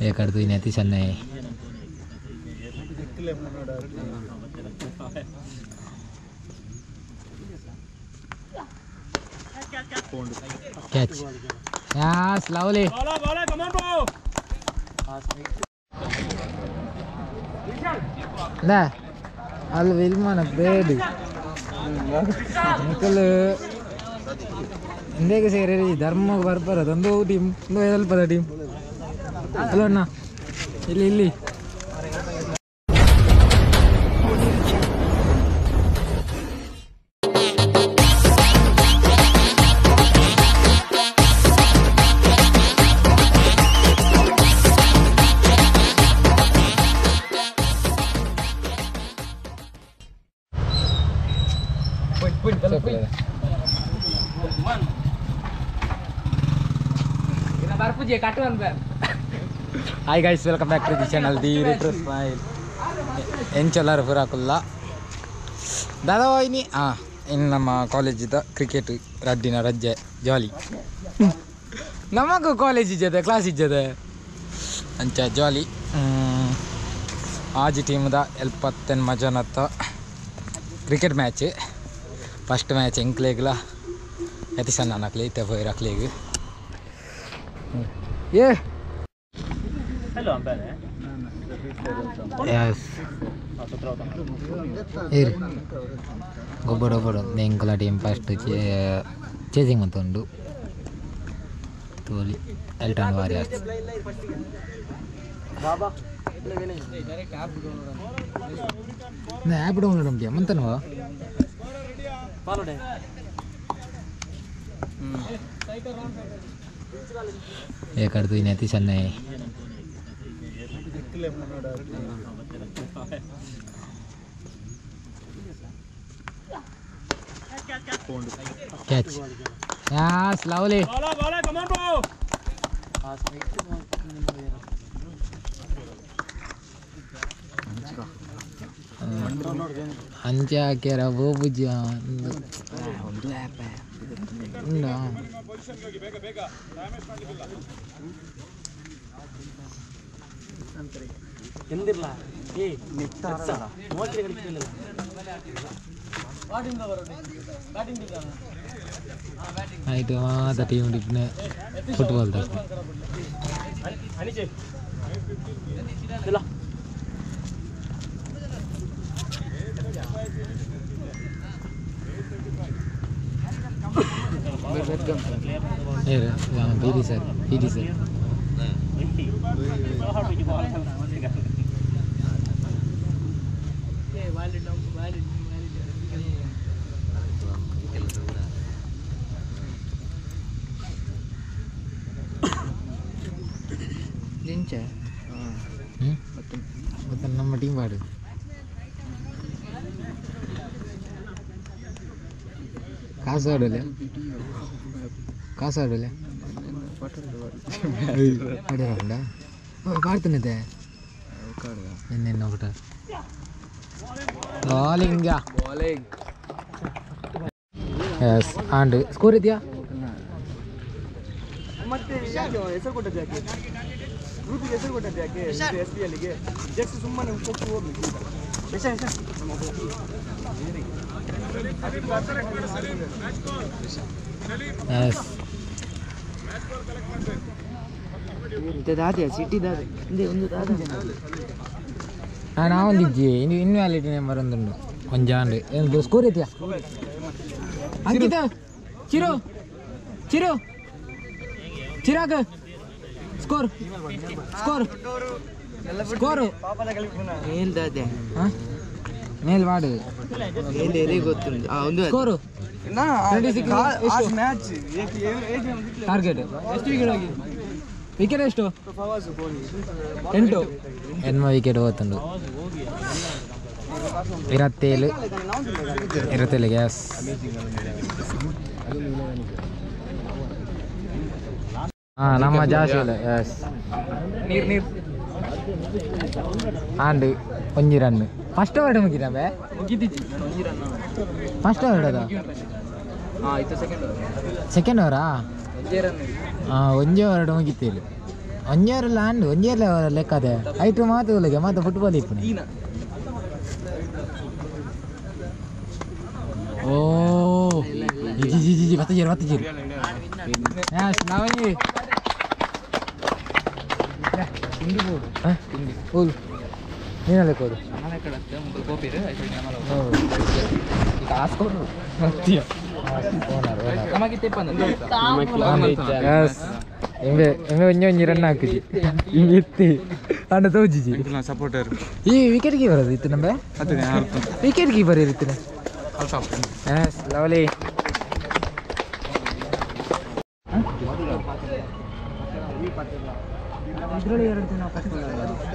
ಏಕಡ್ದು ನೆತಿ ಸಣ್ಣ catch. Yes, lovely. ನಾ ಅಲ್ಲಿ ವಿಲ್ಮನ ಬೇಡಿ ಅಂಕಲ್ ಇಂದೇಗೆ ಸೇರಿ ಧರ್ಮ ಬರ್ಬಾರದು ಒಂದು ಟೀಮ್ ಒಂದು ಹೆಲ್ಪದ ಟೀಮ್ ಹಲೋ ಅಣ್ಣ ಇಲ್ಲಿ ಇಲ್ಲಿ Hi guys, welcome back to the channel, The Retro Smile. ಎಂಚಲಾರ ಪುರಾಕುಲ್ಲ ದಾದಾವಾಯಿನಿ ಇನ್ನು ನಮ್ಮ ಕಾಲೇಜಿದ ಕ್ರಿಕೆಟ್ ರಡ್ಡಿನ ರಜ್ಜೆ ಜಾಲಿ ನಮಗೂ ಕಾಲೇಜ್ ಇಜ್ಜದೆ ಕ್ಲಾಸ್ ಇಜ್ಜದೆ ಅಂಚ ಜಾಲಿ ಆಜಿ ಟೀಮ್ದ 79 ಜನತ್ತ ಕ್ರಿಕೆಟ್ ಮ್ಯಾಚ್ ಫಸ್ಟ್ ಮ್ಯಾಚ್ ಎಂಕ್ಲೇಗ್ಲ ಯತಿ ಸಣ್ಣ ನಕ್ಲೆ ಇತ್ತೆ ಪೋಯಿರಕ್ಲೇಗ್ ಏ Yes. ಇರು ಗೊಬ್ಬರ ಒಬ್ಬರು ಎಂಕಲ ಟೀಮ್ ಫಸ್ಟ್ ಚೇಸಿಂಗ್ ಅಂತ ಉಂಡು ತೋಲಿ ಎಲ್ಟನ್ ವಾರಿಯರ್ಸ್ ಆ್ಯಪ್ ಡೌನ್ಲೋಡ್ ಉಂಟು ಮಂತನವ ಏಕಡ್ದು ನೆತಿ ಸಣ್ಣ Catch. Yes, lovely. ಅಂಚೆ ಹಾಕ್ಯಾರ ಬೋಬುಜ ಉಂಡಾ ಆಯ್ತು ಮಾತ ಟೀಮ್ ಡಿಪ್ನೆ ಫುಟ್ಬಾಲ್ ತಕ್ಕ P T sir P T sir ಮತ್ತೆ ನಮ್ಮ ಟೀಮ್ ಪಾಡು ಕಾಸು ಆಡಲೆ ಕಾಸು ಆಡಲೆ ಪಾಡ್ತೇನೆ ನಿನ್ನೆ ఒకట bowling S and score ಇದೆಯಾ ಮತ್ತೆ ಯಾಕೆ ಹೆಸರು ಕೊಟ್ಟದ್ದು ಯಾಕೆ ಗ್ರೂಪಿಗೆ ಹೆಸರು ಕೊಟ್ಟದ್ದು ಯಾಕೆ ಎಸ್ ಪಿ ಎಲ್ಲಿಗೆ ಜಸ್ಟ್ ಸುಮ್ಮನೆ ಕೊಟ್ಟು ಹೋಗ್ಬೇಕು ಎಸ್ ನಾವೊಂದಿಜ್ಜಿ ಇನ್ನು ಇನ್ವ್ಯಾಲಿಡ್ ನಂಬರ್ ಒಂದುಂಡು ಒಂಜಾಂಡ್ ಏನು ಸ್ಕೋರ್ ಇದೆಯಾ Ankita Chiru Chiru Chirag score score score ಮೇಲ್ ಮಾಡು ಸ್ಕೋರು ಟಾರ್ಗೆಟ್ ಎಷ್ಟು ವಿಕೆಟ್ ಎಷ್ಟು 8 ಎನ್ಮ ವಿಕೆಟ್ ಹೋಗ್ತುಂಡು 27 27 ಗ್ಯಾಸ್ ಹಾಂ ನಮ್ಮ ಜಾಸ್ತಿ ಇಲ್ಲ ಎಸ್ ನೀರು ನೀರು ಆಂಡ್ ಒಂಜಿ ರನ್ ಫಸ್ಟ್ ಓವರ್ ಮುಗಿದವೆ ಫಸ್ಟ್ ಓವರ್ ಅದು ಸೆಕೆಂಡ್ ಓವರಾ? ಹಾಂ ಒಂಜಿ ಓವರ್ ಮುಗಿತಿಲ್ಲ. ಒಂಜೇರಲ್ಲ ಅಂಡು ಒಂಜೇರ್ಲ ಲೆಕ್ಕದೆ ಐಟು ಮಾತು ಉಲ್ಲಗೆ ಮಾತು ಫುಟ್ಬಾಲ್ ಇಪ್ಪು ಓ G G G G ಬತ್ತಜೇರು ಬತ್ತಜೇರು ಲಾವಣಿ ಓದು ನೀನ ಲೆಕ್ಕೋದು ಇಂಬೆ ಇಂಬೆ ಒಂಜಿ ಒಂಜಿ ರನ್ ಹಾಕುಜಿ ಇಂಬೆ ಇತ್ತಿ ಅಂಡ ತೋಜಿಜಿ ಸಪೋರ್ಟರ್ ಈ ವಿಕೆಟ್ ಕೀಪರ್ ಅದು ಇತ್ತು ನಂಬೆ ವಿಕೆಟ್ ಕೀಪರ್ ಇತ್ತು ಎಸ್ ಲವ್ಲಿ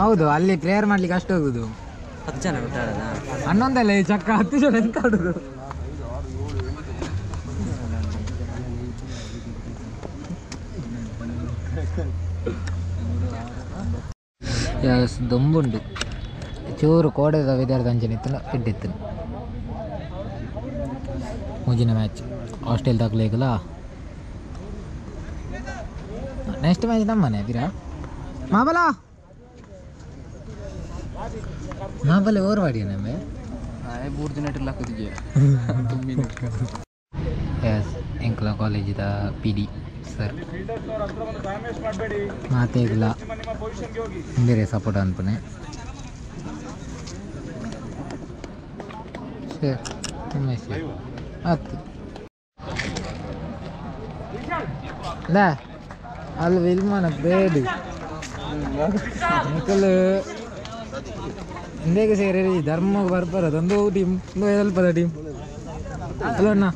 ಹೌದು ಅಲ್ಲಿ ಪ್ರೇಯರ್ ಮಾಡ್ಲಿಕ್ಕೆ ಅಷ್ಟು ಹೋಗುದು 10 ಜನ ಹನ್ನೊಂದಲ್ಲ ಈ ಚಕ್ಕ 10 ಜನ ಎಂತ ಆಡುದು ಎಸ್ ದೊಂಬುಂಡು ಚೂರು ಕೋಡೆದ ವೆದರ್ದ ಅಂಚನೆ ಇತ್ತು ಎಡ್ಡಿತ್ತು ಮೂಜಿನ ಮ್ಯಾಚ್ ಹಾಸ್ಟೆಲ್ ದಾಖಲೆಗಲ್ಲ ನೆಕ್ಸ್ಟ್ ಮ್ಯಾಚ್ ನಮ್ಮನೆ ಬಿರಾ ಮಾಬಲ ಮಾಬಲ ಓವರ್ ವಾಡಿಯ ನಮ್ಮೆ 3 ದಿನ ಇಟ್ಟಿಲ್ಲ. ಎಸ್ ಎಂಕ್ಲ ಕಾಲೇಜಿದ ಪಿ ಡಿ ಸರ್ ಮಾತೇಗಿಲ್ಲ ಬೇರೆ ಸಪೋರ್ಟ್ ಅನ್ಪನೆ ಸರ್ ನಿಮ್ಮ ಆತು ಅಲ್ಲಿ ವಿಲ್ಮನ ಬೇಡಿ ನಿಕಲ್ ಇಂದೇಗೆ ಸೇರಿ ಧರ್ಮ ಬರ್ಬಾರದು ಒಂದು ಟೀಮ್ ಒಂದು ಸ್ವಲ್ಪದ ಟೀಮ್ ಅಲ್ಲ ಅಣ್ಣ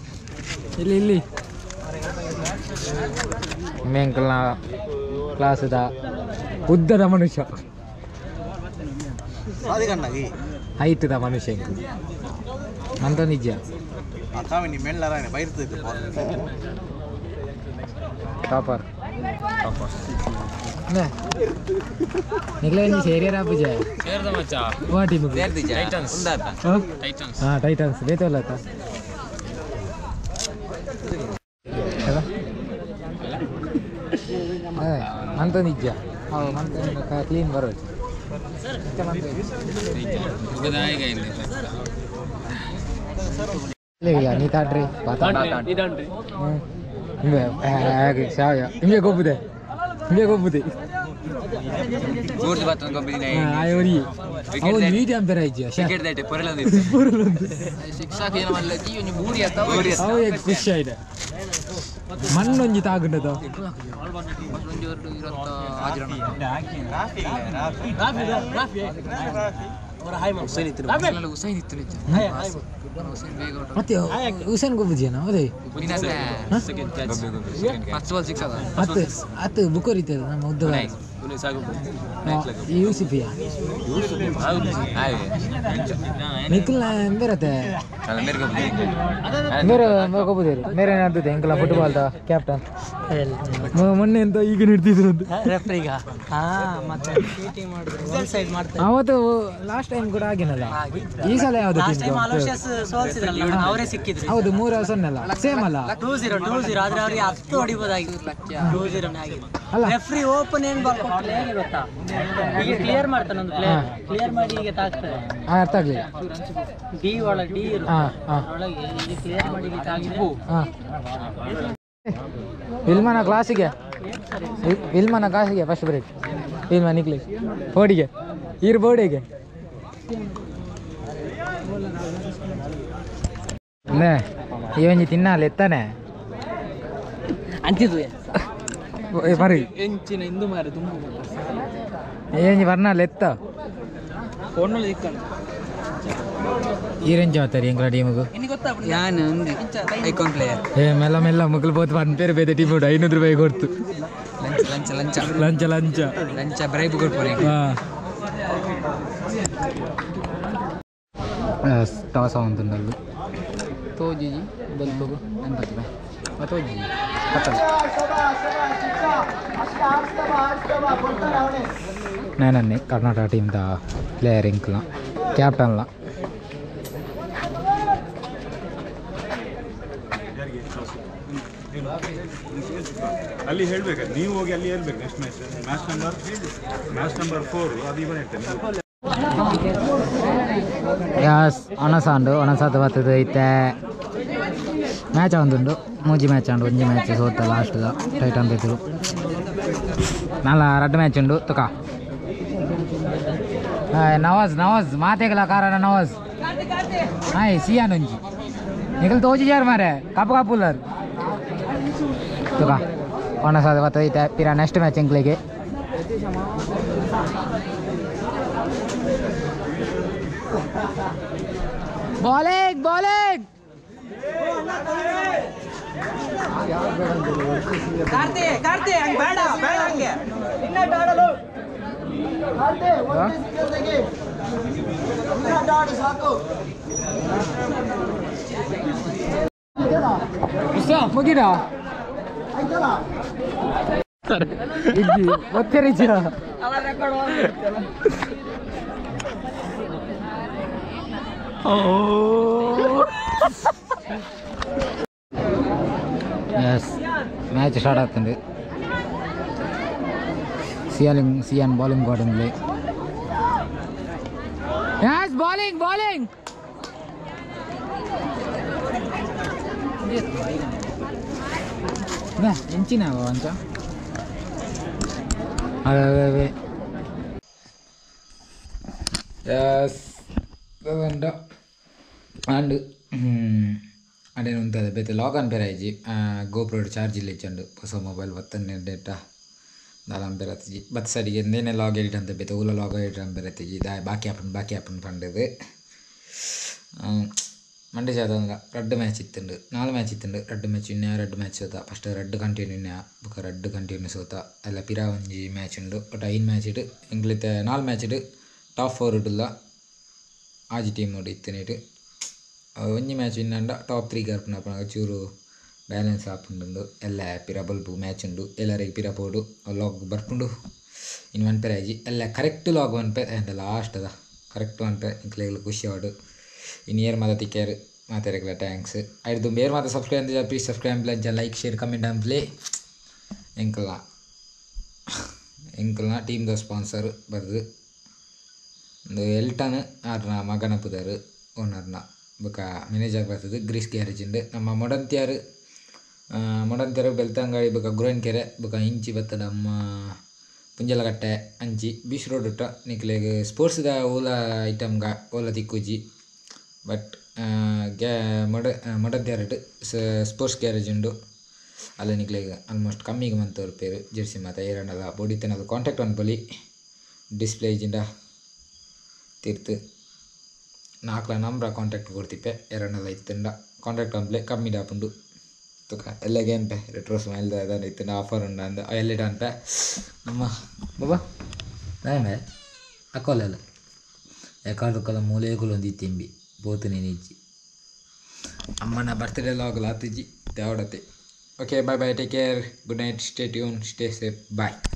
ಇಲ್ಲಿ ಇಲ್ಲಿ ಮೇಂಕಲ್ನ ಕ್ಲಾಸದ ಉದ್ದದ ಮನುಷ್ಯ ಹೈಟದ ಮನುಷ್ಯ ಅಂತ ನಿಜ ಟಾಪರ್ ನಿಖಿಲ ಸೇರಿಯರ್ ಆಪುಜೆ ವಾ ಟೀಮ್ ಹಾಂ ಟೈಟನ್ಸ್ ಬೇತಲ್ಲ ಮಂತ ನಿಜ ಹೌದು ಮಂತ ಕ್ಲೀನ್ ಬರೋದು ಇಲ್ಲ ನೀ ತಾಡ್ರಿ ಹಿಂಗೆ ಗೊಬ್ಬುದೆ ಹಿಂಗೆ ಗೊಬ್ಬುದೆ ಖುಷಿ ಆಯ್ತು ಮಣ್ಣೊಂಜಿ ತಾಗುಂಡದ ಮತ್ತೆ ಹುಸೇನ್ ಗೊಬ್ಬುಜಿಯನ ಅದೇ ಹತ್ತು ಹತ್ತು ಬುಕ್ಕರ್ ಇತ್ತು ನಮ್ಮ ಉದ್ದ ಯೂಸುಫಿಯಾ ನಿಖಿಲ್ ಬೇರತ್ತೆ ಬೇರೆ ಗೊಬ್ಬುದೇರು ಬೇರೆ ಏನಾಗ್ತದೆ ಎಂಕಲ ಫುಟ್ಬಾಲ್ ಕ್ಯಾಪ್ಟನ್ ಮೊನ್ನೆ ಎಂತ ಈಗ ಹಿಡ್ದಿದ್ರು ಅವತ್ತು ಲಾಸ್ಟ್ ಟೈಮ್ ಕೂಡ ಆಗಿನಲ್ಲ ಈ ಸಲ ಯಾವ್ದು ಹೌದು 3-0 ಅಲ್ಲ ಸೇಮ್ ಅಲ್ಲ 2-0 ಆದ್ರೆ ಅವ್ರಿಗೆ 10 ಹೊಡಿಬೋದಾಗಿತ್ತು 2-0 ಆಗಿತ್ತು. ರೆಫ್ರಿ ಓಪನ್ ಏನ್ ಬಾಲ್ ಕೊಟ್ಟರೆ ಹೇಗೆ ಗೊತ್ತಾ, ಈಗ ಕ್ಲಿಯರ್ ಮಾಡ್ತಾನೆ ಒಂದು ಪ್ಲೇಯರ್, ಕ್ಲಿಯರ್ ಮಾಡಿ ಹೀಗೆ ತಾಕ್ತಾರೆ. ಅರ್ಥ ಆಗ್ಲಿಲ್ಲ. ಡಿ ಒಳಗೆ ಡಿ ಒಳಗೆ ಈಗ ಕ್ಲಿಯರ್ ಮಾಡಿ ಹೀಗೆ ತಾಕಿದ್ರೆ. ವಿಲ್ಮನ ಕ್ಲಾಸಿಗೆ ವಿಲ್ಮನ ಕ್ಲಾಸಿಗೆ ಫಸ್ಟ್ ಬ್ರೇಕ್ ವಿಲ್ಮ ನಿಕ್ಲಿ ಬೋರ್ಡಿಗೆ ಈರು ಬೋರ್ಡಿಗೆ ಈ ಒಂಜಿ ತಿನ್ನಲ್ಲ ಎತ್ತಾನೆ ಅಂಚಿದು ಬರಿ ಎಂಚಿನ ಇಂದು ಮಾರೆ ತುಂಬ ಏಂಜಿ ಬರ್ನಲ್ಲ ಎತ್ತ ಈರೆಂಚ ಮಾತಾರಿ ಎಂಕ್ಲ ಟೀಮಿಗೂ ಯಾನ್ ಐಕಾನ್ ಪ್ಲೇಯರ್. ಏ ಮೆಲ್ಲ ಮೆಲ್ಲ ಮುಗ್ಲು ಬೋತ್ ಪನ್ಪೇರು ಬೇತೆ ಟೀಮ್ ಉಂಟು 500 ರೂಪಾಯಿ ಕೊಡ್ತು. ಲಂಚ ಲಂಚ ಲಂಚ ಲಂಚ ಲಂಚ ಬ್ರೈಬ್ ಕೊಡ್ಪೋನೆ. ಹಾಂ ಟಾಸ್ ಆವಂತುಂಡಲ್ಲು ತೋಜಿ ಬಲ್ಪಗು ಅನ್ಪತಿ ತೋಜಿ నేనన్నీ కర్ణాటక టీమ్ the player ఇంకలా ಕ್ಯಾಪ್ಟನ್ಲ. ಅಲ್ಲಿ ಹೇಳಬೇಕು, ನೀವು ಹೋಗಿ ಅಲ್ಲಿ ಹೇಳ್ಬೇಕು. Next match match number 4 ಅದು ಇವನ್ ಹೇಳ್ತೇನೆ. ಯಾಸ್ ಒಣಸಾಂಡು ಒಣಸಾದ ಬರ್ತದೆ ಇತ್ತೆ ಮ್ಯಾಚ್ ಒಂದುಂಡು ಮೂಜಿ ಮ್ಯಾಚ್ ಉಂಡು ಒಂಜಿ ಮ್ಯಾಚ್ ಸೋತ ಲಾಸ್ಟ್ ಟೈಟ್ ಅಂತಿದ್ರು ನಾಲ ರಡ್ಡು ಮ್ಯಾಚ್ ಉಂಡು ತುಕ ನವಾಜ್ ನವಾಜ್ ಮಾತೆಗಲ ಕಾರಣ ನವಾಜ್ ಹಾಯ್ ಸಿಯಾನ್ ಒಂಜಿ ನಿಗಲ್ ತೋಜಿ ಜಾರ್ ಮಾರೆ ಕಪ್ಪು ಕಪ್ಪುಲ್ಲರ್ ತುಕ ಒಣಸಾದ ಬರ್ತದೆ ಇತ್ತೆ ಪಿರ ನೆಕ್ಸ್ಟ್ ಮ್ಯಾಚ್ ಎಂಕ್ಲೆಗೆ ಬೌಲಿಂಗ್ ಬೌಲಿಂಗ್ ಕಾರ್ತಿ ಕಾರ್ತಿ ಹಂಗೆ ಬೇಡ ಬೇಡ ಹಂಗೆ ಮುಗಿದ ಒತ್ತೆರಿಜ ಎಸ್ ಮ್ಯಾಚ್ ಸ್ಟಾರ್ಟ್ ಆಗ್ತದೆ. ಸಿಯಾನ್ ಬೌಲಿಂಗ್ ಗಾರ್ಡನ್ಲಿ. ಎಸ್ ಬೌಲಿಂಗ್ ಬೌಲಿಂಗ್ ಎಂಚಿನ ಅಂಚ ಅದೇ ಎಸ್ ಆಂಡ್ ಅಡೇನು ಉಂತದೆ ಬೇತೆ ಲಾಗ್ ಆನ್ ಪೇರ ಇಜ್ಜಿ ಗೋಪ್ರೋ ಚಾರ್ಜ್ ಇಲ್ಲ ಇಚ್ಚಂಡು ಹೊಸ ಮೊಬೈಲ್ ಬತ್ತನೆ ಡೇಟಾ ದಾಲ ಪೇರ ಅತ್ತಿಜಿ ಬತ್ ಸರಿಗೆ ಎಂದೇನೆ ಲಾಗ್ ಎಡಿಟ್ ಅಂತ ಬೇತೆ ಊಲ ಲಾಗ್ ಎಡಿಟ್ ಅಂತ ಪೇರ ಅತ್ತಿಜಿ ದಾ ಬಾಕಿ ಆಪನ್ ಪಂಡದು ಮಂಡೆ ಜಾತಂದ್ರ ರಡ್ಡು ಮ್ಯಾಚ್ ಇತ್ತುಂಡು 4 ಮ್ಯಾಚ್ ಇತ್ತುಂಡು ರಡ್ಡು ಮ್ಯಾಚ್ ಇನ್ನೇ ರಡ್ಡು ಮ್ಯಾಚ್ ಸೋತ ಫಸ್ಟ್ ರಡ್ಡು ಕಂಟಿನ್ಯೂ ಇನ್ನೇ ಬೊಕ ರಡ್ಡು ಕಂಟಿನ್ಯೂ ಸೋತ ಅಲ್ಲ ಪಿರಾ ಒಂಜಿ ಮ್ಯಾಚ್ ಉಂಡು ಒಟ್ಟು 5 ಮ್ಯಾಚ್ ಇಟ್ಟು ಎಂಕ್ಲಿತ್ತೆ 4 ಮ್ಯಾಚ್ ಇಟ್ಟು ಟಾಪ್ 4 ಇಡುಲ್ಲ ಆಜಿ ಟೀಮ್ ಉಂಡು ಇತ್ತನೇಟು ಒಂಜಿ ಮ್ಯಾಚ್ ಇನ್ನಂಡ ಟಾಪ್ 3 ಗಾರ್ಪುನ ಅಪ್ಪನಾಗ ಚೂರು ಬ್ಯಾಲೆನ್ಸ್ ಆಪುಂಡು ಎಲ್ಲ ಪಿರ ಬಲ್ಪು ಮ್ಯಾಚ್ ಉಂಡು ಎಲ್ಲರಿಗೆ ಪಿರ ಪೋಡು ಲಾಗ್ ಬರ್ಪುಂಡು ಇನ್ನು ಒನ್ ಪೇರ ಆಜಿ ಎಲ್ಲ ಕರೆಕ್ಟ್ ಲಾಗ್ ಒನ್ ಪೇರ್ ಅಂಡ ಲಾಸ್ಟ್ ಅದ ಕರೆಕ್ಟ್ ಒನ್ ಪೇರ್ ಇಂಕ್ಲೆಗ್ಲ ಖುಷಿ ಆವಡು ಇನ್ನು ಏರ್ ಮಾತ ತಿಕ್ಯಾರು ಮಾತಾಡಕ್ಲ thanks ಐದು ಬೇರೆ ಮಾತ ಸಬ್ಸ್ಕ್ರೈಬ್ ಅಂತ ಪ್ಲೀಸ್ ಸಬ್ಸ್ಕ್ರೈಬ್ ಅಂಚ ಲೈಕ್ ಶೇರ್ ಕಮೆಂಟ್ ಅಂಪ್ಲಿ ಎಂಕಲ್ನ ಎಂಕಲ್ನ ಟೀಮ್ದ ಸ್ಪಾನ್ಸರ್ ಬರ್ದು ಒಂದು ಎಲ್ಟನ್ ಆರ್ನ ಮಗನ ಪುದಾರು ಓನರ್ನ ಬೊಕ ಮ್ಯಾನೇಜರ್ ಬರ್ತದೆ ಗ್ರೀಸ್ ಗ್ಯಾರೇಜ್ ಉಂಡು ನಮ್ಮ ಮೊಡಂತ್ಯಾರು ಮೊಡಂತ್ಯಾರು ಬೆಳ್ತಂಗಡಿ ಬೊಕ ಗುರನ್ಕೆರೆ ಬೊಕ ಇಂಚಿ ಬತ್ತದ ನಮ್ಮ ಪುಂಜಲಕಟ್ಟೆ ಅಂಚಿ ಬೀಚ್ ರೋಡ್ ಉಟ್ಟ ನಿಕ್ಲೆಗ್ ಸ್ಪೋರ್ಟ್ಸ್ದ ಓಲ ಐಟಮ್ಗ ಓಲ ತಿಕ್ಕುಜಿ ಬಟ್ ಮೊಡಂತ್ಯಾರಟ್ ಸ್ಪೋರ್ಟ್ಸ್ ಗ್ಯಾರೇಜ್ ಉಂಡು ಅಲ್ಲ ನಿಕ್ಲೆಗ್ ಆಲ್ಮೋಸ್ಟ್ ಕಮ್ಮಿಗೆ ಮಂತವ್ರ ಪೇರು ಜೆರ್ಸಿ ಮಾತ ಏರಂಡಲ ಬೊಡಿತನದ ಕಾಂಟ್ಯಾಕ್ಟ್ ಅನ್ಪೊಲಿ ಡಿಸ್ಪ್ಲೇ ಇಜ್ಜಿಂಡ ತೀರ್ತು ನಾಲ್ಕಲ ನಂಬ್ರ ಕಾಂಟ್ಯಾಕ್ಟ್ ಕೊಡ್ತಿಪ್ಪೆ ಎರಡಲ್ಲ ಇತ್ತಂಡ ಕಾಂಟ್ಯಾಕ್ಟ್ ಅನ್ಪ್ಲೆ ಕಮ್ಮಿ ಡಾಪುಂಡು ತುಕ ಎಲ್ಲಗೆ ಅನ್ಪೆ ರೆಟ್ರೋ ಸ್ಮೈಲ್ ದಾದ ಇತ್ತಂಡ ಆಫರ್ ಉಂಡ ಅಂದ ಎಲ್ಲಿಡ ಅನ್ಪೆ ನಮ್ಮ ಬಾಬಾ ನಾಯಮೆ ಅಕ್ಕೋಲೆಲ್ಲ ಎಕಾಡುಕಲ ಮೂಲೆಗಳು ಒಂದು ತಿಂಬಿ ಬೋತು ನೆನಿಜ್ಜಿ ಅಮ್ಮನ birthday ಲಾಗಲ ಆತಿಜ್ಜಿ ದೇವಡತೆ. Okay, bye bye, take care, good night, stay tune, stay safe, bye.